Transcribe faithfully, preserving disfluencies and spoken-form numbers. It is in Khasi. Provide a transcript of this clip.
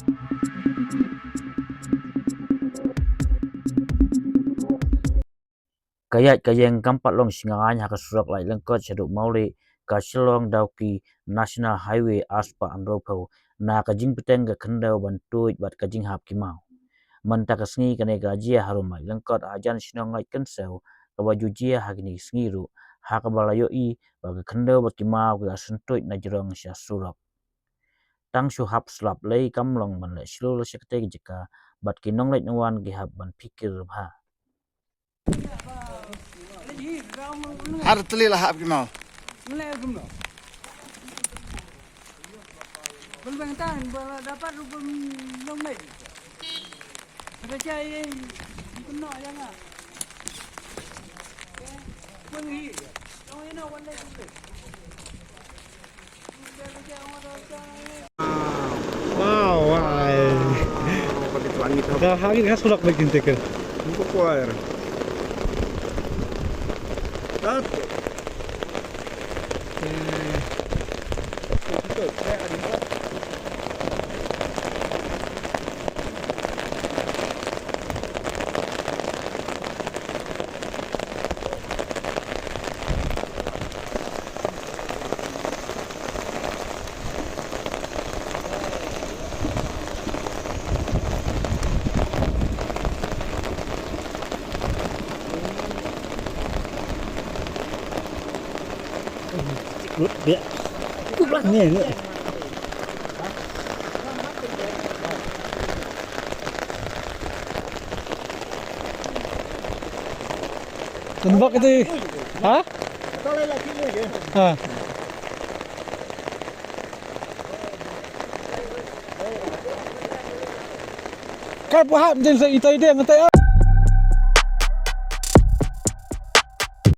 Ka ïaid ka ïeng kam pat long sngewbha ha ka surok Laitlangkot shaduh Mawlieh, ka Shillong Dawki National Highway arspah hynriewphew, na ka jingpyrshang ka khyndew ban tuid bad ka jinghap ki maw. Mynta ka sngi kane ka jia harum Laitlangkot hajan shnong Laitkynshew, kaba ju jia ha kine ki sngi ruh, ha kaba la ïohi ba ka khyndew bad ki maw ki la sngewtuid na jrong sha surok. Tang shu hap slap lei kam long ban leh shlur sha katei ka jaka, bad ki nongleit nongwan ki hap ban phikir bha. Har tylli la hap ki maw. Wow, wai. Ka hangin ka sulak ba kin tekel. Buku kuar. Tat. Lut biak. Kublan ni ni. Tembak itu. Ha? Ha. Kai buhat jeng sa itai dia ngetai ah.